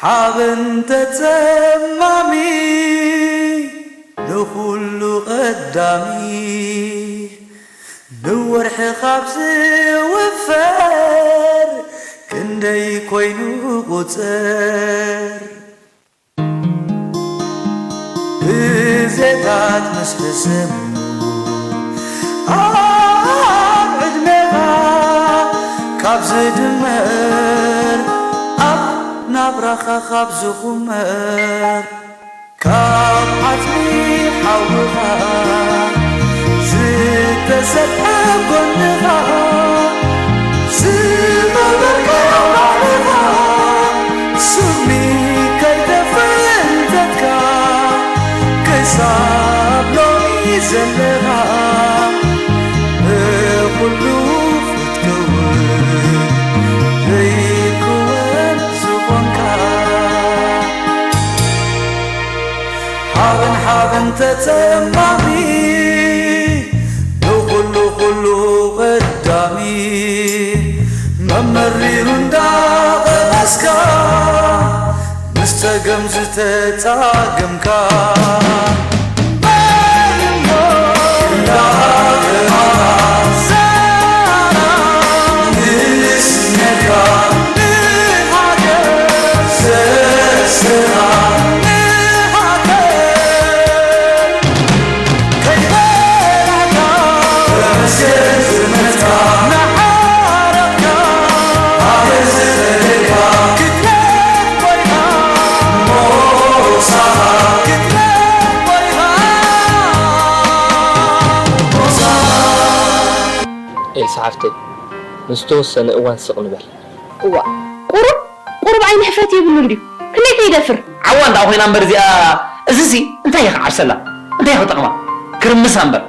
ሓበን ተጸማሚ ንኹሉ ቀዳሚ ንወርሒ ካብ ዝውፈር ክንደይ ኮይኑ ቁጽር ብዜታት ምስ ሕስም ኣብ ዕድሜኻ ካብ ዝድመር ኣብ ናብራኻ ካብ ዝኹመር ካብ ዓጽሚ ሓውኻ ዝተሰርሐ ጎንኻ ዝገበርካዮ ባዕልኻ ስሚ ከይተፈንተትካ ክሳብ ሎሚ ዘለኻ ብኹሉ ክትከውን ዘይክወን ዝኾንካ ሓበን ሓበን ተጸማሚ ንኹሉ ኩሉ ቀዳሚ መመሪሩ እንዳቐመስካ ምስ ጸገም ዝተጻገምካ ኤልሳ ሓፍተይ፣ ንዝተወሰነ እዋን ስቕ ንበል። እዋእ፣ ቁሩብ ቁሩብ ዓይኒ ሕፍረት የብሉን ድዩ? ክንደይ ከ ይደፍር? ዓዋ እንዳ ኮይና እምበር እዚኣ፣ እዚሲ እንታይ ኢኺ ዓብሰላ? እንታይ ኢኺ ጠቕማ? ክርምሳ እምበር።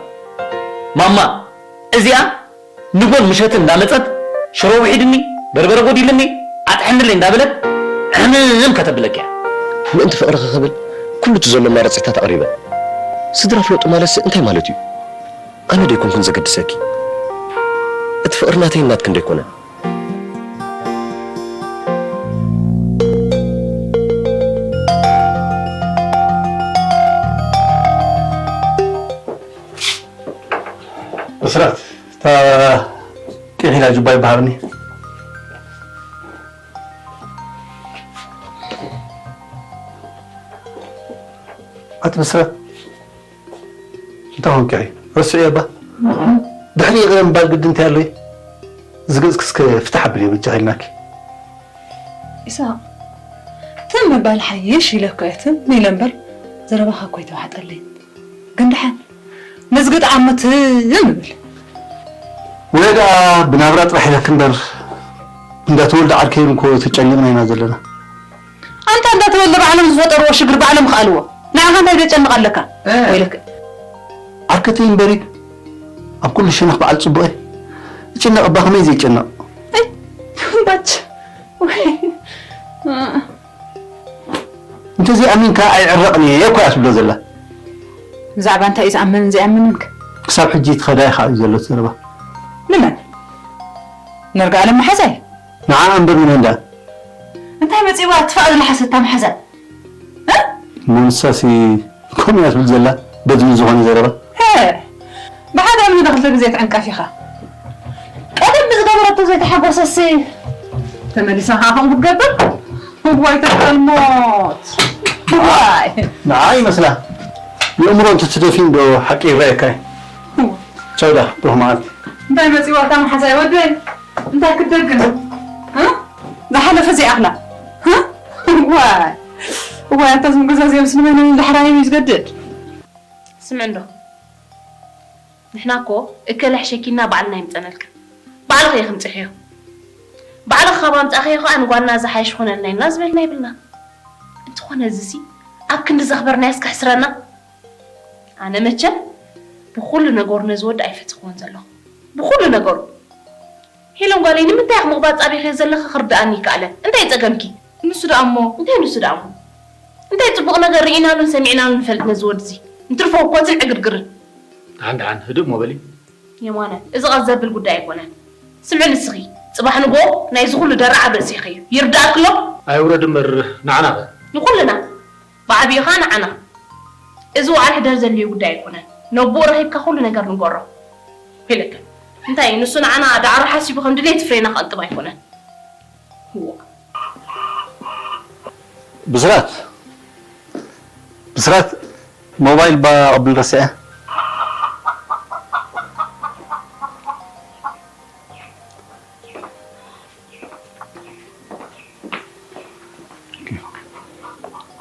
ማማ፣ እዚኣ ንጎን ምሸትን እንዳመጸት ሽሮ ውሒድኒ፣ በርበረ ጎዲልኒ፣ ኣጥሕንለይ እንዳበለት ዕምም ከተብለኪ እያ። ምእንቲ ፍቕርኺ ክብል ኩሉ እቲ ዘሎ ኣማራጺታት ኣቕሪበ። ስድራ ፍለጡ ማለትሲ እንታይ ማለት እዩ? ኣነ ዶ ኣይኮንኩን ዘገድሰኪ? እቲ ፍቕሪ ናተይን ናትክን ዶ ኣይኮነን? ብስራት፣ እታ ቂሒላ ጁባይ በሃብኒ። ኣቲ ብስራት፣ እንታይ ኾንኪ? ረስዕዮ እባ። ድሕሪ ይቕረ ምባል ግዲ እንታይ ኣሎ እዩ? እዚ ገጽኪ እስከ ፍታሕ ኣብልዮ በጃኺ ኢልናኪ። ኢሳቕ፣ ትም ምባል ሓይሽ ኢለ እኮ እየ ትም ኢለ እምበር ዘረባኻ እኮ ኣይተዋሕጠለይን። ግን ደሓን ነዚ ግጥዓሞ ትም እብል። ወይ ደኣ ብናብራ ጥራሕ ኢለኪ እምበር እንዳ ተወልደ ዓርከይን እኮ ተጨኒቕና ኢና ዘለና። ኣንታ እንዳተወልደ ባዕሎም ዝፈጠርዎ ሽግር ባዕሎም ይኽኣልዎ። ንዓኻ እንታይ ዘጨንቕ ኣለካ? ወይለከ። ዓርከተይ እምበሪ ኣብ ኩሉ ሸነኽ በዓል ጽቡቐ ይጭነቕ እባ ከመይ ዘይጨነቕ? ባች። እንተዘይኣሚንካ ኣይዕረቕን እየ እኮ እያ ትብሎ ዘላ። ብዛዕባ እንታይ እዩ ዝኣምንን ዘይኣምንን ከ? ክሳብ ሕጂ ትኸዳ ኢኻ እዩ ዘሎ እቲ ዘረባ። ንመን? ነርጋኣለም መሓዛይ? ንዓኣ እምበር ንመን ደኣ? እንታይ መጺእዋ ትፋእ ዝለሓሰታ መሓዛ? እ? እሞ ንሳሲ ከምኡ እያ ትብል ዘላ በድኒ ዝኾነ ዘረባ። ሀ! ብሓደ እምኒ ዶ ክልተ ግዜ ትዕንቀፍ ኢኻ? ቀደም ብዝገበረቶ ዘይተሓጎሰሲ ተመሊሳ ኸዓ ከምኡ ክትገብር? እዋይ ተቃልሞት! እዋይ! ንዓ ይመስላ የእምሮ እንተትደፊን ዶ ሓቂ ይረኣየካ እዩ። ቻው ደኣ ብሩኽ መዓልቲ። እንታይ መጺእዋ እታ መሓዛይ ወደይ? እንታይ ክትደግም? እ? ዝሓለፈ ዘይኣኽላ? እ? እዋይ! እዋይ ኣታ ዝምጉዛዝ የምስልመኒ ንዳሕራይ እዩ ዝገድድ። ስምዒ እንዶ ንሕና እኮ እከለ ሕሸኪ ኢልና ባዕልና ኣይምጸናልክን። ባዕልኺ ኢኺ ምጺኽዮ። ባዕልኺ ካብ ኣምጻእኽዮ ከኣ ንጓልና ዝሓይሽ ኹነልና ኢልና ዝበልና የብልናን። እንተኾነ እዚሲ ኣብ ክንዲ ዘኽበርናዮስ ከሕስረና? ኣነ መቸም ብኹሉ ነገሩ ነዚ ወዲ ኣይፈተኽዎን ዘለኹ። ብኹሉ ነገሩ። ሄለን ጓለይ ንምንታይ ኢኺ ምቕባጽ ኣቢኽዮ ዘለኺ ክርድኣኒ ኣይከኣለን። እንታይ እዩ ጸገምኪ? ንሱ ደኣ እሞ። እንታይ ንሱ ደኣ እሞ? እንታይ ጽቡቕ ነገር ርኢናሉን ሰሚዕናሉን ንፈልጥ ነዚ ወድዚ? እንትርፎ ህኮትን ዕግርግርን። ደሓን ደሓን ህድእ እሞ በሊ። የማነ እዚ ቀስ ዘብል ጉዳይ ኣይኮነን። ስምዒ ንስኺ ጽባሕ ንግሆ ናይዚ ኩሉ ደራዕ ኣብ ርእስኺ እዩ። ይርድኣኪ ኣሎ? ኣይውረድ እምበር ንዓና ኸ? ንኹልና። ብዓብዩ ኸኣ ንዓና። እዚ ወዓል ሕደር ዘድልዮ ጉዳይ ኣይኮነን። ነቦኡ ረኺብካ ኩሉ ነገር ንገሮ። ኢለካ። እንታይ ንሱ ንዓና ዳዕሮ ሓሲቡ ከም ድሌት ፍሬና ክቐልጥም ኣይኮነን። እዋ። ብስራት ብስራት ሞባይል ባቕብል ረሲዐ።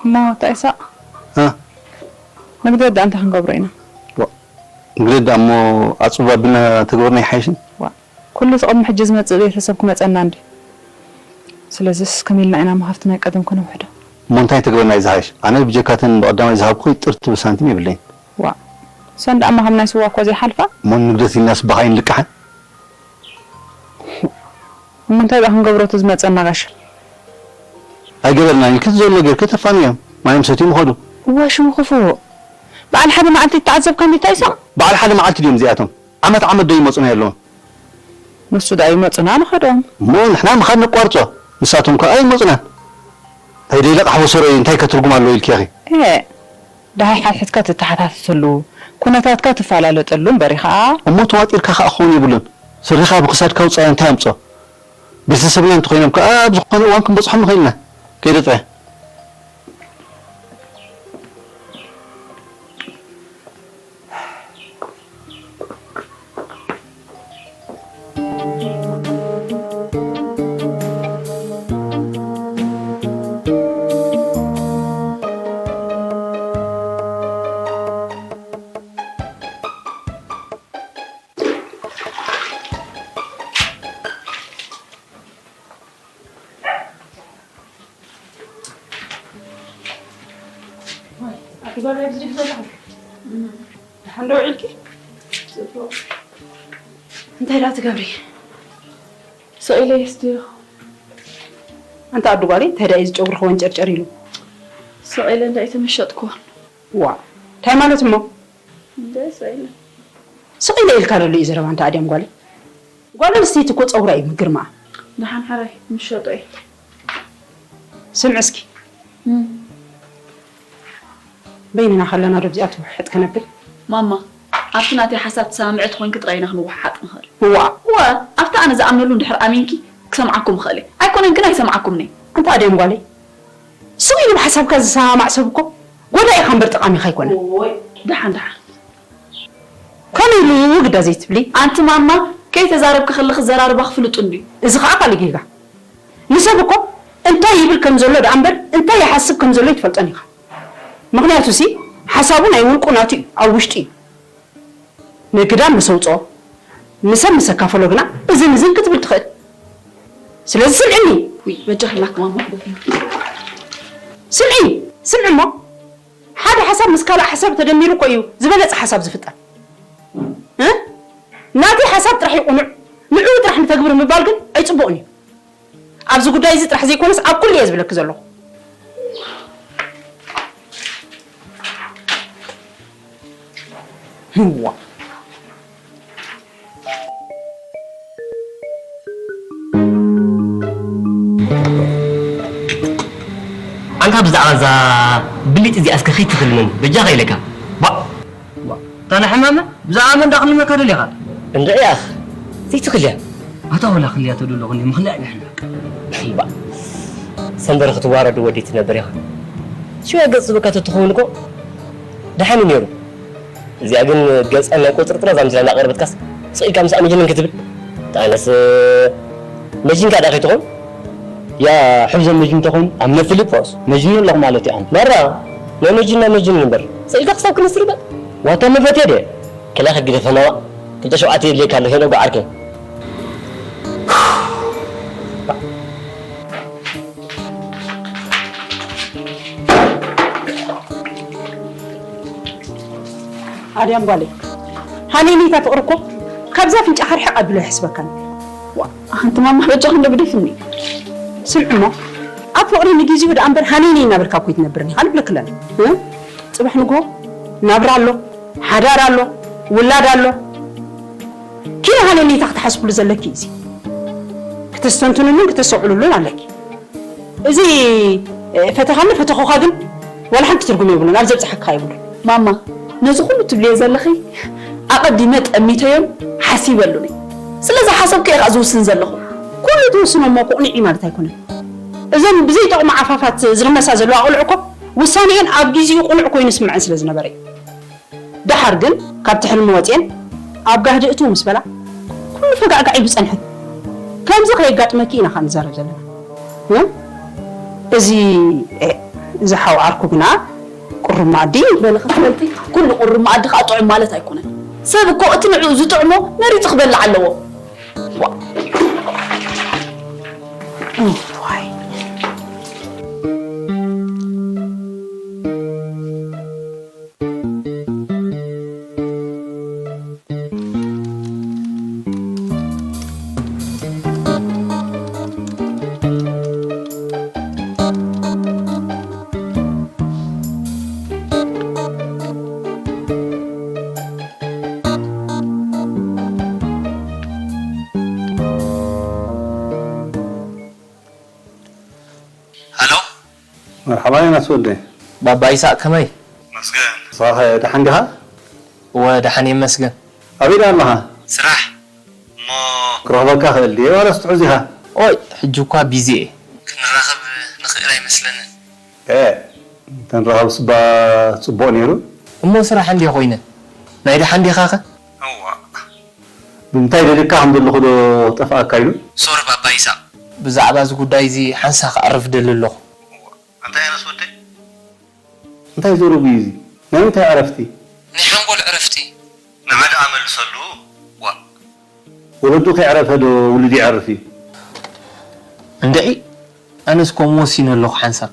እሞ እንታይ ሳቕ እ? ንግደት ደኣ እንታይ ክንገብሮ ኢና? ንግደት ደኣ እሞ ኣጽቡብ ኣቢልና ተገበርና ይሓይሽን? ዋ፣ ኩሉ እቲ ቅድሚ ሕጂ ዝመጽእ ቤተሰብ ክመጸና እንድዩ። ስለዚስ ከመይ ኢልና ኢና እሞ ሃፍቲ ናይ ቀደም ከነውሕዶ? እሞ እንታይ ተግበርና እዩ ዝሓይሽ? ኣነ ብጀካተን ብቐዳማይ ዝሃብኩኺ ጥርት ትብል ሳንቲም የብለይን። ዋእ፣ እሰን ደኣ እሞ ከም ናይ ስዋ እኮ ዘይሓልፋ። እሞ ንንግደት ኢልናስ ብኻ ኣይንልቃሕን? እሞ እንታይ ደኣ ክንገብሮ እቲ ዝመጸና ጋሻ? ኣይገበርናን ኢልኪ እቲ ዘሎ ጌርኪ ተፋንዮም። ማዮም ሰትዮም ይኸዱ። እዋ ሽሙ ክፉእ። በዓል ሓደ መዓልቲ ይተዓዘብካኒ እንታይ ኢሶም? በዓል ሓደ መዓልቲ ድዮም እዚኣቶም? ዓመት ዓመት ዶ ይመጹና የለውን? ንሱ ደኣ ይመጹና ንኸዶም። እሞ ንሕና ምኻድ ነቋርጾ፣ ንሳቶም ከኣ ኣይመጹናን። እንታይ ደይ ለቃሕ ወሰሮ እዩ፣ እንታይ ከ ትርጉም ኣለዎ ኢልኪ ኢኺ? ኤ፣ ደሃይ ሓድሕድካ ትተሓታተሰሉ፣ ኩነታትካ ትፈላለጠሉ እምበር ኢኻ። እሞ ተዋጢርካ ከኣ ክኸውን የብሉን። ስሪኻ ብክሳድካ ውጻዮ እንታይ ኣምጾ? ቤተሰብና እንተኾይኖም ከኣ ኣብ ዝኾነ እዋን ክንበጽሖም ንኽእል ኢና። ከይደ ጥራይ። ኣቲ ጓል ኣብዚ ዲኺ ዘለኺ? ደሓን ዶ ውዒልኪ? እንታይ ደኣ ትገብሪ? ስቕ ኢለ እየ ዝደየኹ። ኣንቲ ኣዱ ጓለይ፣ እንታይ ደኣ እዩ እዚ ጨጉርኺ ወንጨርጨር ኢሉ? ስቕ ኢለ እንዳ ኣይተመሸጥኩዎን። ዋእ፣ እንታይ ማለት እሞ? እንደ ስቕ ኢለ። ስቕ ኢለ ኢልካ ዘሎ እዩ ዘረባ ኣንቲ ኣድያም ጓለይ። ጓል ኣንስተይቲ እኮ ጸጉራ እዩ ምግርማኣ። ደሓን ሕራይ ምሸጦ እየ። ስምዒ እስኪ። በይንና ከለና ዶ ብዚኣ ትውሕጥ ከነብል? ማማ፣ ኣብቲ ናተይ ሓሳብ ትሰማምዒ ተኾይንኪ ጥራይ ኢና ክንወሓጥ ንኽእል። እዋ። እወ፣ ኣብቲ ኣነ ዝኣምነሉ እንድሕር ኣሚንኪ ክሰምዓኩም እኽእል እየ። ኣይኮነን ግን ኣይሰምዓኩምን እየ። ኣንታ ኣድያም ጓለይ፣ ስቕ ኢሉ ብሓሳብካ ዝሰማማዕ ሰብ እኮ ጎዳኢ ኢኻ እምበር ጠቓሚኻ ኣይኮነን። እዎይ፣ ደሓን ደሓን። ከመይ ኢሉ ግዳ ዘይትብሊ? ኣንቲ ማማ ከይተዛረብኪ ከለኺ ዘራርባኺ ፍሉጥ እንድዩ። እዚ ኸኣ ካልእ ጌጋ። ንሰብ እኮ እንታይ ይብል ከም ዘሎ ደኣ እምበር እንታይ ይሓስብ ከም ዘሎ ኣይትፈልጦን ኢኻ። ምኽንያቱሲ ሓሳቡ ናይ ውልቁ ናቱ እዩ፣ ኣብ ውሽጡ እዩ። ንግዳም ምስ ኣውጽኦ፣ ንሰብ ምስ ኣካፈሎ ግና እዝን እዝን ክትብል ትኽእል። ስለዚ ስምዕኒ። ውይ በጃኺ ናትማማ። ስምዒ፣ ስምዒ እሞ። ሓደ ሓሳብ ምስ ካልእ ሓሳብ ተደሚሩ እኮ እዩ ዝበለጸ ሓሳብ ዝፍጠር። እ? ናተይ ሓሳብ ጥራሕ እዩ ቅኑዕ፣ ንዕኡ ጥራሕ ንተግብር ምባል ግን ኣይጽቡቕን እዩ። ኣብዚ ጉዳይ እዚ ጥራሕ ዘይኮነስ ኣብ ኩሉ እየ ዝብለኪ ዘለኹ። ህዋ። ኣንታ ብዛዕባ እዛ ብሊጥ እዚኣ እስከ ከይትኽልምን በጃኻ ኢለካ። ቧእ! እታ ንሕማመ ብዛዕባ መን ዳኣ ክልመካ ደሊኻ? እንድዒ ኣኽ ዘይትኽልያ። ኣታ ወላ ክልያ ተደሎ ክኒ ምኽልያ ንሕና። እምባ ሰንበረ ክትዋረድ ወዲት ነበር ኢኻ። ሽዋ ገጽ ዝበካ ተትኸውን እኮ ደሓን እዩ ነይሩ። እዚኣ ግን ገጸን ናይ ቁጽርጥራ ዛምዚላ እናቐረበትካስ ስቕ ኢልካ ምስኣ መጅንን ክትብል? ኣነስ መጅንካ ደኣ ከይትኾን? ያ ሕብዘ መጅን ተኾይኑ ኣብ መፍሊ ፖስ መጅን ኣለኹ ማለት እዩ። ኣነ መራ ናይ መጅን ናይ መጅን እምበር ስቕ ኢልካ ክሳብ ክንስርበ ዋታ መፈትየ ድየ? ክላ ከግደፈና ዋ ክልተ ሸውዓተ የድልየካ ኣሎ ሄሎ ጓዓርከይ። ኣድያም ጓለይ፣ ሃነይነይታ ፍቕሪ እኮ ካብዛ ኣፍንጫኻ ርሕቕ ኣቢሉ ኣይሕስበካን እዩ። ዋ፣ ኣንቲ ማማ በጃኺ እንዶ ግደፍኒ። ስምዒ እሞ፣ ኣብ ፍቕሪ ንጊዜኡ ደኣ እምበር ሃነይነይ እናበልካ እኮ ኣይትነብርን ኢኻ ንብለኪ ኣለና። እ? ጽባሕ ንግሆ ናብራ ኣሎ፣ ሓዳር ኣሎ፣ ውላድ ኣሎ። ኪነ ሃነይነይታ ክትሓስብሉ ዘለኪ እዩ እዚ። ክተስተንትንሉን ክተስተውዕልሉን ኣለኪ። እዚ ፈተኻኒ ፈተኹኻ ግን ዋላ ሓንቲ ትርጉም የብሉን፣ ኣብ ዘብፅሓካ የብሉን። ማማ፣ ነዚ ኩሉ ትብልዮ ዘለኺ ኣቐዲመ ጠሚተዮን ሓሲበሉን እየ። ስለዚ ሓሰብከ እየ ከዓ ዝውስን ዘለኹ። ኩሉ ትውስኖ እሞ ቅኑዕ እዩ ማለት ኣይኮነን። እዘን ብዘይጠቕሙ ዓፋፋት ዝርመሳ ዘለዋ ቆልዑ እኮ ውሳኔአን ኣብ ጊዜኡ ቅኑዕ ኮይኑ ስምዐን ስለ ዝነበረ እዩ። ደሓር ግን ካብቲ ሕልሚ ወፅኤን ኣብ ጋህዲ እትው ምስ በላ ኩሉ ፈጋዕጋዕ ኢሉ ፀንሐ። ከምዚ ከየጋጥመኪ ኢና ከዓ ንዛረብ ዘለና። እ? እዚ እ፣ እዚ ሓው ዓርኩ ግና ቁሩብ መኣዲ በለ ክትፈልጢ፣ ኩሉ ቁሩብ መኣዲ ከዓ ጥዑም ማለት ኣይኮነን። ሰብ እኮ እቲ ንዕኡ ዝጥዕሞ መሪፁ ክበልዕ ኣለዎ። ዋ። እዋይ። ሃሎ። መርሓባ ዮናስ ወደይ። ባባ ይስሐቅ ከመይ? መስገን። ንስኻ ኸ ደሓን ዲኻ? እወ ደሓን እየ መስገን። ኣበይ ደኣ ኣለኻ? ስራሕ። እሞ ክረኽበካ ክእል ድየ ዋላስ ትሑዝ ኢኻ? ኦይ፣ ሕጂ እኳ ቢዚ እየ። ክንራኸብ ንኽእል ኣይመስለንን። እ፣ ተንራኸብስ እባ ጽቡቕ ነይሩ። እሞ ስራሕ እንድየ ኮይነ። ናይ ደሓን ዲኻኸ? እዋ። ብምንታይ ደሊካ ከም ዘለኹ ዶ ጠፍኣካ ኢሉ? ሶሪ ባባ ይስሐቅ። ብዛዕባ እዚ ጉዳይ እዚ ሓንሳእ ክዕርፍ ደሊ ኣለኹ። እዋ። ኣንታ ዮናስ ወደይ? እንታይ ዘረቡ እዩ እዚ? ናይ ምንታይ ዕረፍቲ? ናይ ሓንጎል ዕረፍቲ። ንዓ ደኣ መልሰሉ። ዋ። ወለዱ ከይዕረፈ ዶ ውሉድ ይዕርፍ እዩ? እንድዒ፣ ኣነስ ከምኡ ወሲነ ኣለኹ ሓንሳብ።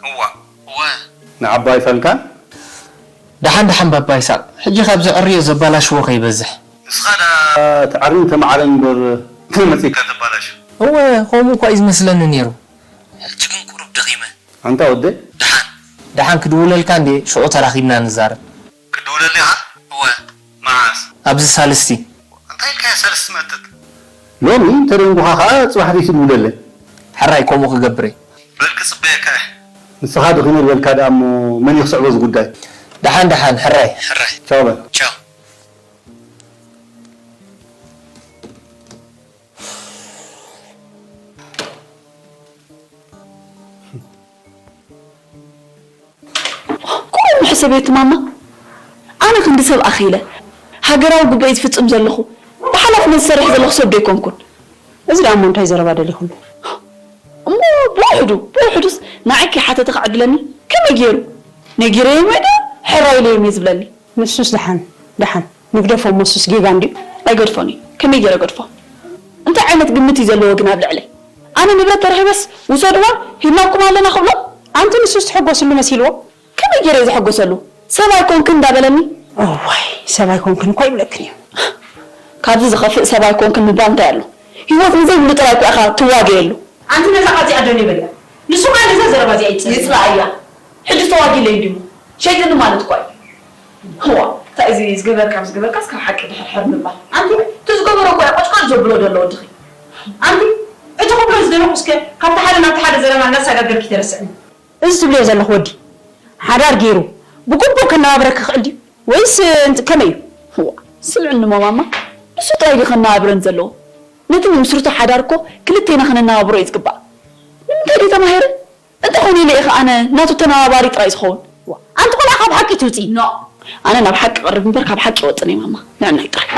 እዋ። እወ። ንዓባ ኣይፈልካን? ደሓን ደሓን ባባ ይስሐቅ፣ ሕጂ ካብ ዘዕርዮ ዘባላሽዎ ከይበዝሕ። ንስኻ ደኣ ተዓርን ተመዓረን እምበር እንታይ መጺእካ ተባላሽ? እወ፣ ከምኡ እኳ እዩ ዝመስለኒ ነይሩ። ሕጂ ግን ቁሩብ ደኺመ። ኣንታ ወደይ? ደሓን። ደሓን ክድውለልካ እንዴ፣ ሽዑ ተራኺብና ንዛረብ። ክድውለልኻ? እወ። መዓስ? ኣብዚ ሳልስቲ። እንታይ ኢልካያ ሳልስቲ መጥጥ? ሎሚ እንተደንጉኻ ኸኣ ጽባሕ ዘይትድውለለይ። ሕራይ ከምኡ ክገብር እየ። በል ክጽበየካ እየ። ንስኻ ድኺመ ዝበልካ ደኣ እሞ መን እዩ ክስዕቦ እዚ ጉዳይ? ደሓን ደሓን፣ ሕራይ፣ ሕራይ። ቻው በል። ቻው። ቁሩብ ሕሰብየቲ ማማ። ኣነ ክንዲ ሰብ ኣኺለ ሃገራዊ ግቡኣይ ዝፍጽም ዘለኹ ብሓላፍነት ዝሰርሕ ዘለኹ ሰብ ዶ ኣይኮንኩን? እዚ ደኣ እሞ እንታይ ዘረባ ደሊኹሉ? እሞ ብውሕዱ ብውሕዱስ ንዓይ ከይሓተተ ክዕድለኒ ከመይ ገይሩ? ነጊረዮም እየ ዶ ሕራይ ኢለዮም እየ ዝብለኒ? ንሱስ ደሓን ደሓን ንግደፎ እሞ እሱስ ጌጋ እንድዩ። ኣይገድፎን እዩ። ከመይ ገይረ ገድፎ? እንታይ ዓይነት ግምት እዩ ዘለዎ ግን ኣብ ልዕለይ? ኣነ ንብረት ተረኺበስ ውሰድዋ ሂብናኩም ኣለና ክብሎ? ኣንቲ ንሱስ ትሕጎስሉ መሲልዎ? ከመይ ገይረ እየ ዝሕጎሰሉ? ሰብ ኣይኮንክን እንዳበለኒ? እዋይ ሰብ ኣይኮንክን እኳ ይብለክን እዩ። ካብዚ ዝኸፍእ ሰብ ኣይኮንክን ምባል እንታይ ኣሎ? ህይወት ንዘይብሉ ጥራይ እኳ ኢኻ ትዋገየሉ። ኣንቲ ነዛ ቃልዚኣ ደው በልያ። ንሱ ከኣ ነዛ ዘረባ እዚኣ ይጽልእ። ይጽልኣያ። ሕጂ ተዋጊለይ እንዲሞ ሸይጥኒ ማለት እኳ እዩ። እዋ፣ እንታይ እዚ ዝገበርካ ዝገበርካስ ካብ ሓቂ ድሕርሕር ምባል። ኣንቲ እቲ ዝገበሮ እኳ እዩ ቆጭቆጭ ዘብሎ ዘሎ ወድኺ። ኣንቲ እቲ ክብሎ ዝደለኹ እስከ ካብቲ ሓደ ናብቲ ሓደ ዘረባ እናሰጋገርኪ ተረስዕኒ። እዚ ትብልዮ ዘለኹ ወዲ ሓዳር ገይሩ ብግቡእ ከነባብረኪ ክኽእል ድዩ? ወይስ እንት-፣ ከመይ እዩ? እዋ፣ ስምዕኒ እሞ ማማ፣ ንሱ ጥራይ ድዩ ከነባብረን ዘለዎ? ነቲ ንምስርቶ ሓዳር እኮ ክልቴና ክነነባብሮ እዩ ዝግባእ። ንምንታይ ድዩ ተማሂረ? እንተኾነ ኢለ ኢኸ ኣነ ናቱ ተነባባሪ ጥራይ ዝኸውን? ዋ፣ ኣንቲ ቆልዓ ካብ ሓቂ ትውፅኢ። ኖ። ኣነ ናብ ሓቂ ቀርብ እምበር ካብ ሓቂ ይወፅን እየ ማማ። ንዕናይ ጥራይ።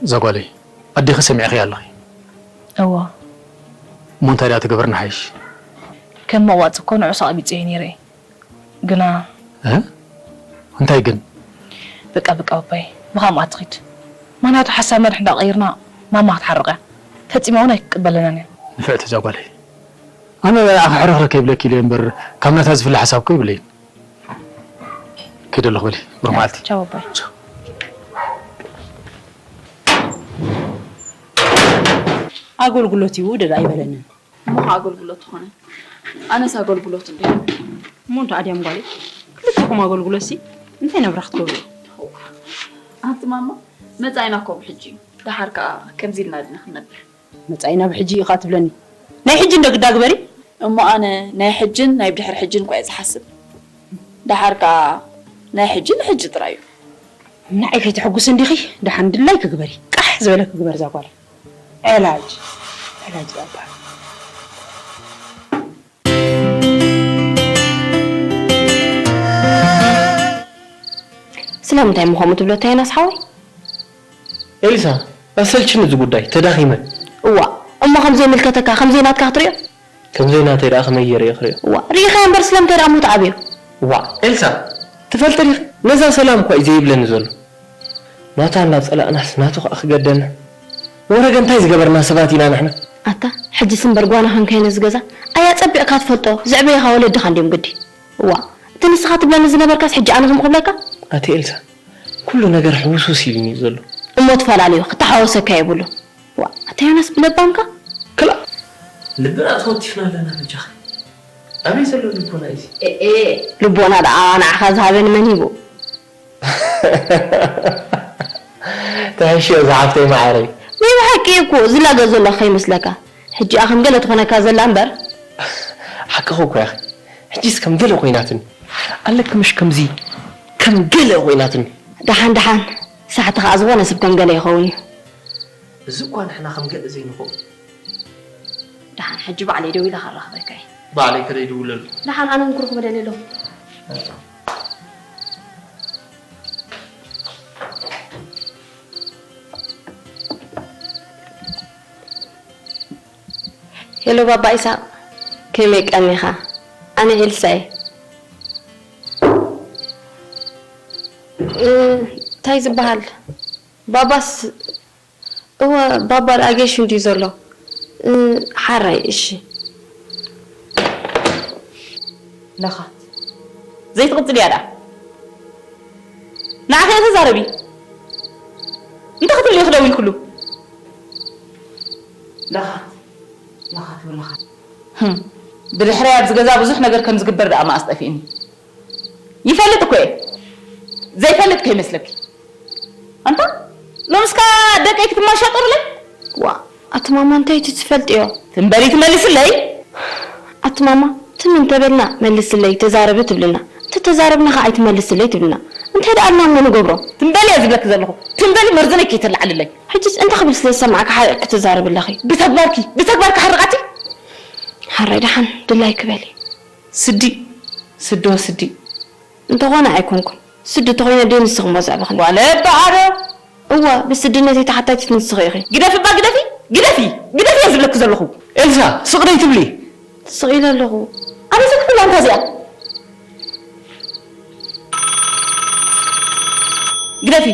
እዛ ጓለይ፣ ኣዴኺ ሰሚዕኽያ ኣለኺ። እወ። እሞ እንታይ ደኣ ትገብር ንሓይሽ? ከም መቕባጽ እኮ ንዑስ ኣቕቢጸዮ ነይረ እየ። ግና እ? እንታይ ግን? በቃ፣ በቃ፣ ባባይ፣ ብኸምኣ ትኺድ። ምኽንያቱ ሓሳብ መድሕ እንዳቐይርና ማማ ክትሓርቕ እያ። ፈጺማ እውን ኣይክቅበለናን እያ። ንፍዕቲ እዛ ጓለይ። ኣነ ንዓኺ ሕርኽርኽ ከይብለኪ ኢለ እምበር፣ ካብ ናታ ዝፍለ ሓሳብ እኮ የብለይን። ከይደ ኣለኹ በሊ፣ ብሩኽ መዓልቲ። ቻው ኣባይ። ኣገልግሎት ይውደድ ኣይበለንን። እሞ ኸዓ ኣገልግሎት ትኾነ። ኣነስ ኣገልግሎት እንደ እሞ እንተ ኣድያም ጓለይ፣ ክልተኹም ኣገልግሎት ሲ እንታይ ነብራ ክትገብሩ? ኣንቲ ማማ፣ መጻኢና እኮ ብሕጂ እዩ። ደሓር ከኣ ከምዚ ኢልና ዲና ክንነብር? መጻኢና ብሕጂ እዩ ከኣ ትብለኒ? ናይ ሕጂ እንደ ግዳ ግበሪ። እሞ ኣነ ናይ ሕጅን ናይ ብድሕሪ ሕጅን እኳ እየ ዝሓስብ። ደሓር ከኣ ናይ ሕጂ ንሕጂ ጥራይ እዩ። ንዓይ ከይተሐጉስ እንዲኺ፣ ደሓን ድላይኪ ግበሪ። ቃሕ ዝበለኪ ግበር እዛ ጓል። ዕላጅ፣ ዕላጅ እያ ትበሃል። ስለምንታይ እሞ ከምኡ ትብሎ፣ እንታይ ዮናስ ሓወይ? ኤልሳ፣ ኣሰልችኒ እዚ ጉዳይ፣ ተዳኺመ። እዋ፣ እሞ ከም ዘይምልከተካ፣ ከም ዘይናትካ ክትሪኦ? ከም ዘይናተይ ደኣ ከመይ ገይረ እየ ክሪኦ? እዋ፣ ርኢኻዮ እምበር ስለምንታይ ደኣ እሞ ትኣብዮ? እዋ፣ ኤልሳ፣ ትፈልጢ ዲኺ? ነዛ ሰላም እኳ እዩ ዘይብለኒ ዘሎ። ናታ እናጸላእናስ ናቱ ከኣ ክገደና። ወረገ እንታይ ዝገበርና ሰባት ኢና ንሕና? ኣታ፣ ሕጅስ እምበር ጓና ኾንካዮ ነዚ ገዛ? ኣያ ጸቢቕካ ትፈልጦ፣ ዘዕበየኻ ወለድኻ እንድዮም ግዲ። እዋ፣ እቲ ንስኻ ትብለኒ ዝነበርካስ ሕጂ ኣነ ከምኡ ክብለካ? ኣቲ ኤልሳ፣ ኩሉ ነገር ሕውስውስ ኢሉኒ እዩ ዘሎ። እሞ ትፈላለዩ፣ ክተሓወሰካ የብሉ። ዋ፣ ኣታ ዮናስ ብለባምካ? ክላ፣ ልብና ተወቲፍና ኣለና በጃኺ። ኣበይ ዘሎ ልቦና እዩ እዚ? ኤኤ፣ ልቦና ደኣ ንዓኻ ዝሃበ ንመን ሂቡ? ተሕሽዮ ዝሓፍተይ ማዓረይ። ናይ ብሓቂ እኮ ዝላገ ዘሎ ከይመስለካ። ሕጂ ኣኸም ገለ ትኾነካ ዘላ እምበር። ሓቅኺ እኮ ያኺ። ሕጂስ ከም ገለ ኮይናትኒ። ኣለኪ ምሽ ከምዚ ከም ገለ ኮይናትኒ። ደሓን ደሓን። ሳሕቲ ኸኣ ዝኾነ ሰብ ከም ገለ ይኸውን እዩ። እዚ እኳ ንሕና ከም ገለ ዘይንኸውን። ደሓን ሕጂ ባዕለይ ደዊለ ከራኽበካ እየ። ባዕለይ ከደይ ድውለሉ። ደሓን ኣነ እውን ክረኽቦ ደልየ ኣለኹ። ሄሎ ባባ ኢሳቕ፣ ከመይ ቀኒኻ? ኣነ ኤልሳ እየ። እ፣ እንታይ ዝበሃል? ባባስ፣ እወ፣ ባባ ደኣ ጌሹ እንድዩ ዘሎ። እ፣ ሓራይ፣ እሺ። ለኻት፣ ዘይትቕጽል እያ ደኣ። ንዓኺ እየ ተዛረቢ። እንታይ ክትብሊ ኢኺ ደዊልክሉ? ለኻት፣ ለኻት፣ ለኻት። ህም፣ ብድሕረይ ኣብዚ ገዛ ብዙሕ ነገር ከም ዝግበር ደኣ መኣስ ጠፊእኒ። ይፈልጥ እኮ እየ። ዘይፈልጥ ከይመስለኪ። ኣንታ፣ ሎምስካ ደቀይ ክትማሻጠሩለይ? ዋ፣ ኣቲ ማማ፣ እንታይ እቲ ትፈልጥዮ? ትም በሊ ትመልስለይ? ኣቲ ማማ፣ ትም እንተበልና፣ መልስለይ፣ ተዛረቢ ትብልና። እንተተዛረብና ኸዓ ኣይትመልስለይ ትብልና። እንታይ ደኣ ኢልና እሞ ንገብሮ? ትም በሊ እየ ዝብለኪ ዘለኹ። ትም በሊ መርዝነይ ከይተላዕልለይ። ሕጅስ እንታይ ክብል ስለ ዝሰማዕካ ሓሪቕኪ ትዛረቢ ኣለኺ? ብተግባርኪ፣ ብተግባርኪ ሓርቓቲ? ሓራይ ደሓን ድላይኪ በሊ። ስዲ፣ ስዲ ወስዲ። እንተኾነ ኣይኮንኩን። ስዲ ተኾይነ ደይ ንስኺ እሞ ዘዕበኽኒ። ጓለ በኣዶ። እወ፣ ብስድነተይ ተሓታቲት ንስኺ ኢኺ። ግደፊ እባ ግደፊ፣ ግደፊ፣ ግደፊ እየ ዝብለኪ ዘለኹ። ኤልሳ፣ ስቕ ደይ ትብሊ? ስቕ ኢለ ኣለኹ። ኣበይ ዘክፍላ እንታ እዚኣ? ግደፊ፣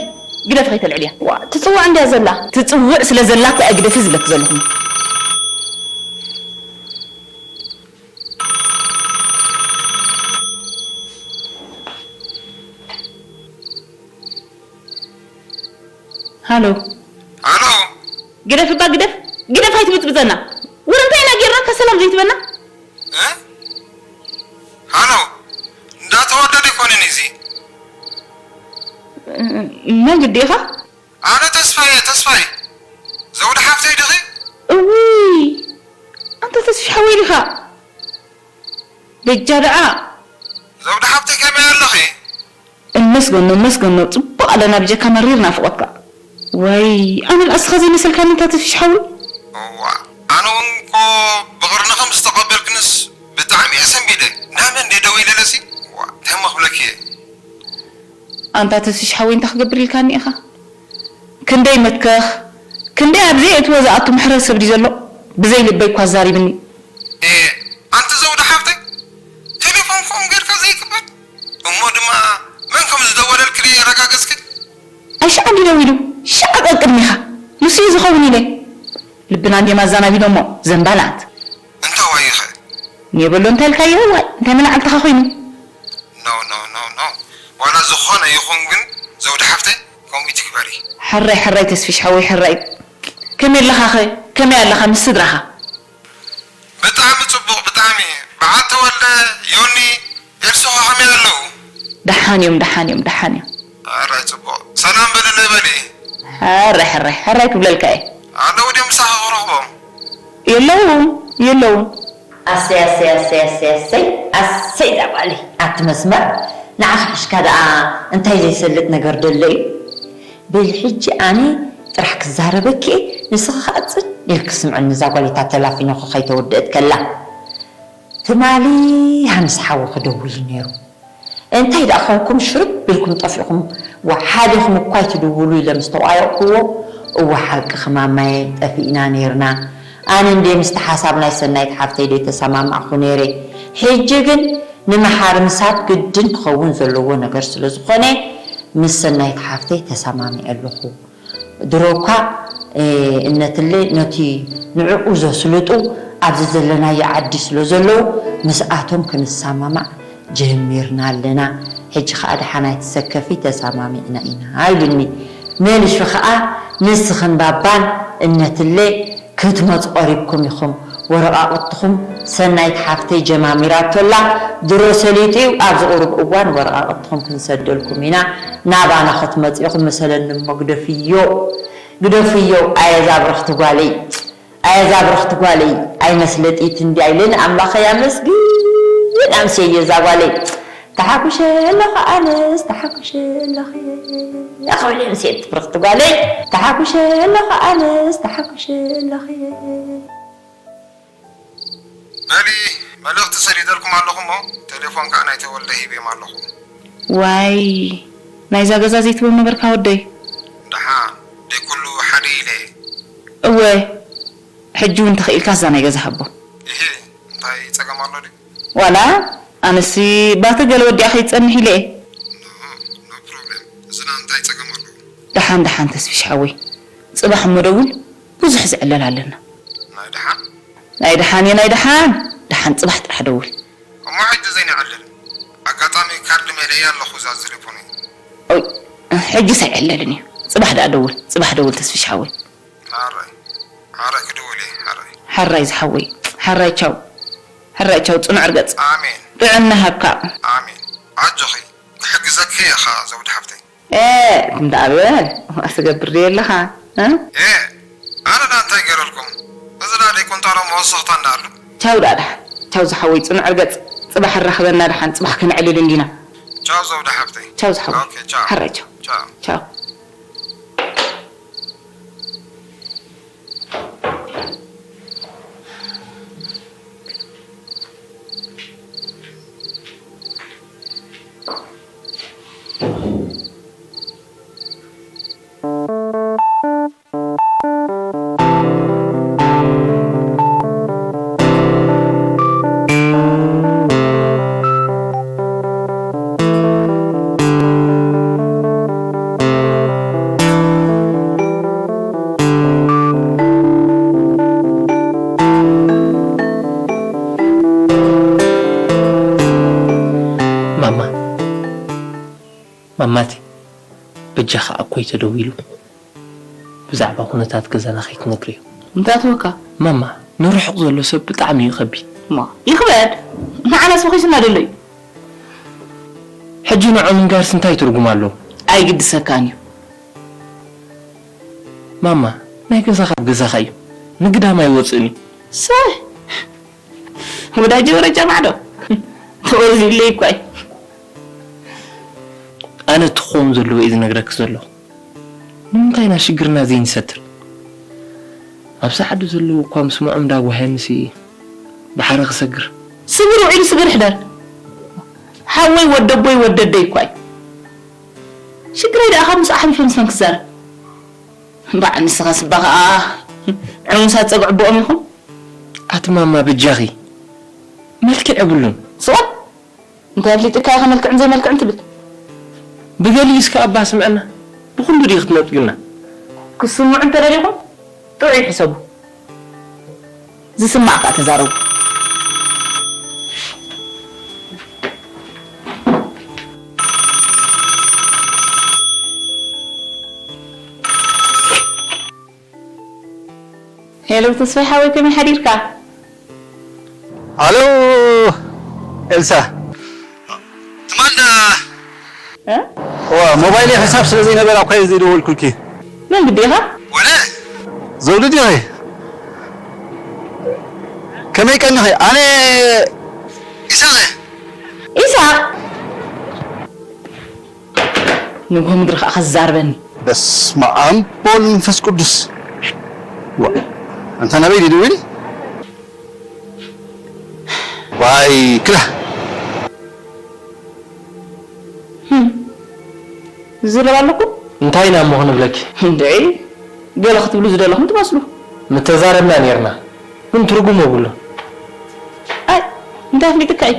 ግደፊ ከይተልዕልያ። ዋ፣ ትጽውዕ እንድያ ዘላ። ትጽውዕ ስለ ዘላ እኮ እየ ግደፊ ዝብለኪ ዘለኹ። ሃሎ። ሃሎ። ግደፍ እባ ግደፍ፣ ግደፍ ኣይትብጽብጸና። ወረ እንታይ ኢና ጌርናካ ሰላም ዘይትበና? እ? ሃሎ። እንዳተወደደ ኣይኮነን እዚ። መን ግዲ ኢኻ? ኣነ ተስፋየ፣ ተስፋየ። ዘውዲ ሓፍተይ ዲኺ? እውይ፣ ኣንታ ተስፊ ሓወይ ዲኻ? በጃ ደኣ። ዘውዲ ሓፍተይ ከመይ ኣለኺ? እመስገኖ፣ እመስገኖ፣ ጽቡቕ ኣለና ብጀካ መሪር ናፍቖትካ። ወይ፣ ኣነ ንኣስኻ ዘይመሰልካኒ እንታ ተስፊሽ ሓወይ? እዋ፣ ኣነ እውን እኮ ብቕርንኺ ምስ ተቐበልክንስ ብጣዕሚ እየ ሰንቢደ። ናመን ድየ ደዊለለሲ? እዋ፣ እንታይ እሞ ክብለኪ እየ? ኣንታ ተስፊሽ ሓወይ እንታይ ክገብር ኢልካኒ ኢኻ? ክንደይ መትከኽ፣ ክንደይ ኣብ ዘየእትዎ ዝኣቱ ምሕረት ሰብ ድዩ ዘሎ? ብዘይ ልበይ እኳ ኣዛሪብኒ። ኤ፣ ኣንቲ ዘውዲ ሓፍተይ፣ ቴሌፎን ከምኡ ጌርካ ዘይቅበል? እሞ ድማ መን ከም ዝደወለልኪ ደይ ኣረጋገጽኪ? ኣይ ሽዓ እንዲ ደዊሉ፣ ሽዓ ቀቅድሚኻ። ንሱ እዩ ዝኸውን ኢለ። ልብና እንድዮም ኣዘናቢሎሞ፣ ዘምባላት። እንታ ዋይኸ? ኔበሎ እንታይ ኢልካዮ? ዋይ፣ እንታይ መላዕልትኻ ኮይኑ? ኖ፣ ኖ፣ ኖ፣ ኖ። ዋላ ዝኾነ ይኹን ግን ዘውዲ ሓፍተይ፣ ከምኡ ትግበሪ። ሕራይ፣ ሕራይ ተስፊሽ ሓወይ፣ ሕራይ። ከመይ ኣለኻኸ? ከመይ ኣለኻ ምስ ስድራኻ? ብጣዕሚ ጽቡቕ፣ ብጣዕሚ። በዓል ተወልደ፣ ዮኒ፣ ኤልሱ ከ ከመይ ኣለዉ? ደሓን እዮም፣ ደሓን እዮም፣ ደሓን እዮም። ኣራይ ጽቡቕ። ሰላም በልለይ በሊ። ሕራይ፣ ሕራይ፣ ሕራይ ክብለልካ እየ። ኣለዉ ድዮም ምሳኻ ክረኽቦም? የለውን፣ የለውን። ኣሰይ፣ ኣሰይ፣ ኣሰይ፣ ኣሰይ፣ ኣሰይ፣ ኣሰይ፣ እዛ ጓለይ። ኣቲ መስመር፣ ንዓኺ ሒዝካ ደኣ እንታይ ዘይሰልጥ ነገር ደሎ እዩ? በሊ ሕጂ ኣነ ጥራሕ ክዛረበኪ እየ፣ ንስኺ ኸኣ ጽን ኢልኪ ስምዕኒ፣ እዛ ጓለይ እታ ተላፊኖ ከይተወደአት ከላ። ትማሊ ሃምስ ሓወኺ ደዊሉ ነይሩ። እንታይ ደኣ ኾንኩም ሽርብ ኢልኩም ጠፊእኹም? ዋ፣ ሓዲኹም እኳ ኣይትድውሉ ኢለ ምስ ተቋየቕኩዎ፣ እወ ሓቅኺ ማማየ፣ ጠፊእና ነይርና። ኣነ እንድየ ምስቲ ሓሳብ ናይ ሰናይት ሓፍተይ ደይተሰማማዕኹ ነይረ። ሕጂ ግን ንመሓሪ ምሳብ ግድን ክኸውን ዘለዎ ነገር ስለ ዝኾነ፣ ምስ ሰናይት ሓፍተይ ተሰማሚዐ ኣለኹ። ድሮ እኳ፣ እ፣ እነትለ ነቲ ንዕኡ ዘስልጡ ኣብዚ ዘለናዮ ዓዲ ስለ ዘለዉ ምስኣቶም ክንሰማማዕ ጀሚርና ኣለና። ሕጂ ኸኣ ደሓን ኣይትሰከፊ ተሰማሚዕና ኢና ኢሉኒ። መሊሱ ኸኣ ንስኽን ባባን እነትለ ክትመጹ ቀሪብኩም ኢኹም። ወረቓቕትኹም ሰናይት ሓፍተይ ጀማሚራቶ ኣላ። ድሮ ሰሊጡ እዩ። ኣብዚ ቁሩብ እዋን ወረቓቕትኹም ክንሰደልኩም ኢና። ናባና ክትመጹ ኢኹም መሰለኒ እሞ ግደፍዮ። ግደፍዮ። ኣየ እዛ ብርኽቲ ጓለይ። ኣየ እዛ ብርኽቲ ጓለይ። ኣይመስለጢት እንድያ ኢለ ንኣምላኸይ ኣመስግን ኣምስየዮ እዛ ጓለይ። ተሓጉሸ ኣለኹ ኣነስ፣ ተሓጉሸ ኣለኹ። ኣኸውሊ ኣምስየት ብርኽቲ ጓለይ። ተሓጉሸ ኣለኹ ኣነስ፣ ተሓጉሸ ኣለኹ። በሊ፣ መልእኽቲ ሰዲደልኩም ኣለኹ እሞ፣ ቴሌፎን ከዓ ናይ ተወልደ ሂብዮም ኣለኹ። ዋይ፣ ናይዛ ገዛ ዘይትህቦም ነበርካ ወደይ? ደሓን፣ ደይ ኩሉ ሓደ ኢለ። እወ፣ ሕጂ እውን ተኽኢልካ እዛ ናይ ገዛ ሃቦ። እሂ፣ እንታይ ጸገም ኣሎ ድዩ? ዋላ፣ ኣነሲ ባቲ ገለ ወዲኣ ከይትጸንሕ ኢለ እየ። ኖ፣ ኖ ፕሮብሌም። እዝና እንታይ ጸገም ኣለዎ? ደሓን፣ ደሓን ተስፊሽ ሓወይ። ጽባሕ እሞ ደውል፣ ብዙሕ ዝዕለል ኣለና። ናይ ደሓን? ናይ ደሓን እየ፣ ናይ ደሓን። ደሓን ጽባሕ ጥራሕ ደውል። እሞ ሕጂ ዘይንዕልል። ኣጋጣሚ ካርድ መሊኤ ኣለኹ እዛ ዝሊፖኒ። ኦይ፣ ሕጂስ ኣይዕለልን እዩ። ጽባሕ ደኣ ደውል፣ ጽባሕ ደውል ተስፍሽ ሓወይ። ሓራይ፣ ሓራይ ክድውል እየ፣ ሓራይ። ሓራይ ዝሓወይ፣ ሓራይ ቻው። ሓራይ ቻው፣ ጽኑዕ ርገጽ። ኣሜን። ጥዕና ሃብካ። ኣሜን። ኣጆኺ፣ ክሕግዘኪ እየ ኸኣ ዘውዲ ሓፍተይ። ኤ፣ እንዳ ኣበ፣ ስገብር ድየ ኣለኻ? እ? ኤ፣ ኣነ ደኣ እንታይ ገይረልኩም? እዚ ደኣ ደይ ቁንጣሮ መወሰኽታ እንዳ ኣሎ። ቻው ደኣ ደሓን። ቻው ዝሓወይ፣ ጽኑዕ ርገጽ። ጽባሕ ኣራኽበና ደሓን፣ ጽባሕ ከነዕልል እንዲና። ቻው ዘውዲ ሓፍተይ። ቻው ዝሓወይ። ኦኬ፣ ቻው። ሓራይ ቻው። ቻው። ቻው። ማማ፣ ማማቲ፣ በጃኻ ኣኮይ ተደዊሉ ብዛዕባ ኩነታት ገዛና ከይትነግርዮ። እንታይ ኣተወካ? ማማ፣ ንርሑቕ ዘሎ ሰብ ብጣዕሚ እዩ ከቢድ። እሞ ይኽበድ፣ ንዓናስ ፈኺሱና ደሎ እዩ። ሕጂ ንዖ ምንጋርስ እንታይ ትርጉም ኣለዎ? ኣይግድሰካን እዩ። ማማ፣ ናይ ገዛኻ ኣብ ገዛኻ እዩ፣ ንግዳም ኣይወፅእን እዩ። ሰይ! ወዳጀ ወረጃ ማዕዶ ተወዚለይ እኳ እዩ። ኣነ እቲ ክኸውን ዘለዎ እዩ ዝነግረኪ ዘለኹ። ንምንታይ ኢና ሽግርና ዘይንሰትር? ኣብዚ ዓዲ ዘለዉ እኳ ምስምዖም ዳጓሃየንሲ ብሓረ ክሰግር። ስግር ውዒሉ ስግር ይሕደር። ሓወይ ወደቦይ ወደደይ እኳ እዩ። ሽግረይ ደኣ ካብ ምስ ኣሕሊፈ ምስመን ክዛረብ? እምበዓል ንስኻ ስባ ኸኣ ዕሙሳት ጸግዕቦኦም ኢኹም። ኣቲ ማማ በጃኺ፣ መልክዕ የብሉን። ስቕ በል! እንታይ ኣፍሊጥካ ኢኻ መልክዕን ዘይመልክዕን ትብል? ብገሊኡ እስከ ኣባ ስምዐና፣ ብኹሉ ድዩ ክትነጥዩና? ክስምዑ እንተደሊኹም ጥዑይ ሕሰቡ። ዝስማዕ ከኣ ተዛረቡ። ሄሎ ተስፋይ ሓወይ፣ ከመይ ሓዲርካ? ኣሎ ኤልሳ። ትማል ዳ እ? ዋ፣ ሞባይለይ ሕሳብ ስለ ዘይነበራ እኳ እየ ዘይደወልኩልኪ። መን ግዲ ኢኻ? ወለ? ዘውዲ ዲኺ? ከመይ ቀኒኺ? ኣነ ኢሳቕ እየ። ኢሳቕ? ንግሆ ምድሪ ኸኣ ከዛርበኒ። በስመ ኣብ ወወልድ ወመንፈስ ቅዱስ። ዋ፣ ኣንታ ናበይ ድዩ ደዊሉ? ዋይ፣ ክላ። ህም። ዝዝረብ ኣለኩም? እንታይ ኢና እሞ ክንብለኪ? እንድዒ፣ ገለ ክትብሉ ዝደለኹም ትመስሉ። ምተዛረብና ኔርና፣ ግን ትርጉም የብሉን። ኣይ፣ እንታይ ኣፍሊጥካ እዩ?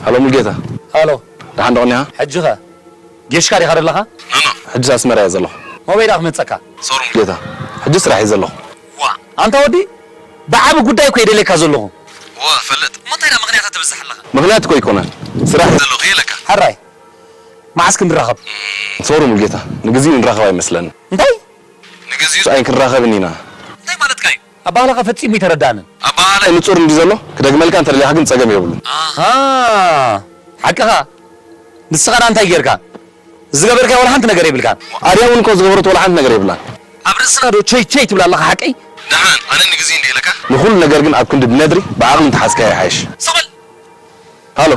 ሃሎ ሙልጌታ። ሃሎ። ደሓን ዶ ቐኒኻ? ሕጂ ኸ? ጌሽካ ዲኻ ዘለኻ? ኖ፣ ኖ፣ ሕጂ ኣስመራ እየ ዘለኹ። መበይ ደኣ ክመጸካ? ሶሪ ሙልጌታ፣ ሕጂ ስራሕ እየ ዘለኹ። ዋ፣ ኣንታ ወዲ፣ ብዓቢ ጉዳይ እኮ እየ ደልየካ ዘለኹ። ዋ፣ ፈልጥ። እሞ እንታይ ደኣ ምኽንያታት ትብዝሕ ኣለኻ? ምኽንያት እኮ ኣይኮነን። ስራሕ እየ ዘለኹ እየ ኢለካ። ሕራይ። መዓስ ክንራኸብ? ሶሪ ሙልጌታ፣ ንግዚኡ ንራኸብ ኣይመስለንን። እንታይ? ንግዚኡ ኣይክንራኸብን ኢና። እንታይ ማለትካ እዩ? ኣባህላኻ ፈጺሙ ኣይተረድኣንን። ኣባህላይ ንጹር እንዲ ዘሎ ክደግመልካ እንተደሊኻ ግን ጸገም የብሉን። ኣሃ፣ ሓቅኻ። ንስኻ ደኣ እንታይ ጌርካ? ዝገበርካዮ ወላ ሓንቲ ነገር የብልካን። ኣድያ እውን እኮ ዝገበረት ወላ ሓንቲ ነገር የብላን። ኣብ ርእስኻ ዶ ቸይ ቸይ ትብል ኣለኻ ሓቀይ? ደሓን፣ ኣነ ንግዜ እንደ ኢለካ። ንኹሉ ነገር ግን ኣብ ክንዲ ብነድሪ ብዓቕሊ እንተሓዝካዮ ይሓይሽ። ሰቕ በል! ሃሎ።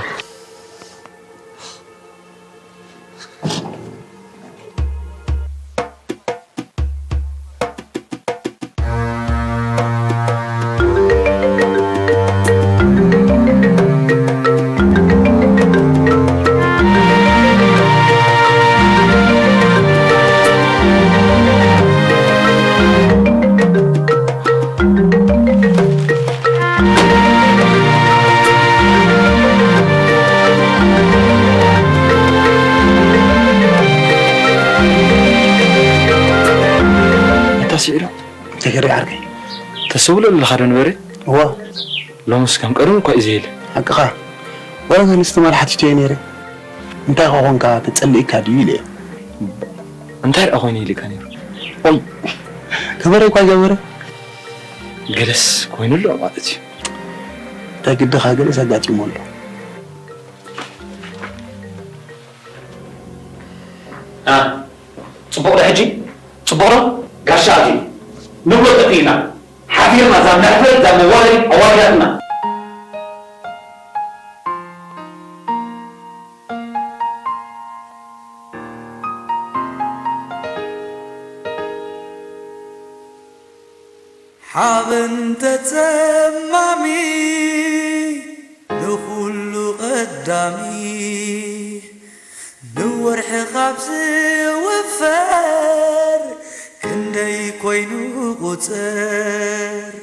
ኣታ ስዒዳ፣ እንታይ ገይረ ዓርከይ? ተሰውሎ ኣለኻ ዶ ንበረ? እዋ። ሎምስ ከም ቀደም እኳ እዩ ዘይለ። ሓቅኻ። ዋላ ኣንስቲ ማል ሓቲተዮ ነይረ። እንታይ ኮኾንካ ተጸሊእካ ድዩ ኢለዮ። እንታይ ደኣ ኮይኑ ኢልካ ነይሩ? ኦም፣ ከበረ እኳ ገበረ። ገለስ ኮይኑ ኣሎ ማለት እዩ። እንታይ ግድኻ ገለስ ኣጋጢሞ ኣሎ። ኣ፣ ጽቡቕ ዶ ሕጂ? ጽቡቕ ዶ? ጋሻ ኣትዩ። ንብሎ ተኽኢልና። ሓፊርና፣ እዛ መሕፈር፣ እዛ መዋረዲት ኣዋሪዳትና። ሓበን ተጸማሚ ንኹሉ ቀዳሚ ንወርሒ ካብ ዝውፈር ክንደይ ኮይኑ ቁጽር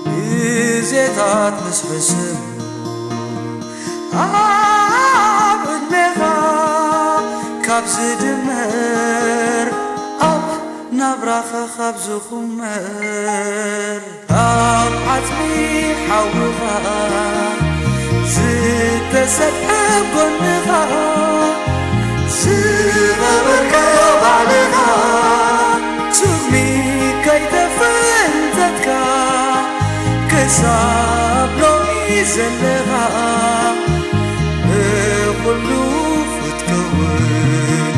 ግዜታት ምስ ሕስም ኣብ ዕድሜኻ ካብ ዝድመር ኣብ ናብራኻ ካብ ዝኹመር ኣብ ዓጽሚ ሓውኻ ዝተሰፍሐ ጎንኻ ዝነበርካዮ ባዕልኻ ሱሚ ከይተፈንተትካ ክሳብ ሎሚ ዘለኻ ብኹሉ ክትከውን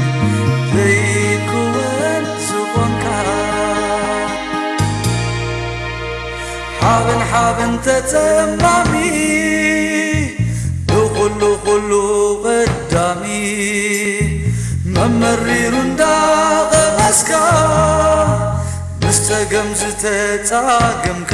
ዘይክወን ዝኾንካ ሓበን ሓበን ተጸማሚ ንኹሉ ኩሉ ቀዳሚ መመሪሩ እንዳቐመስካ ምስ ጸገም ዝተጻገምካ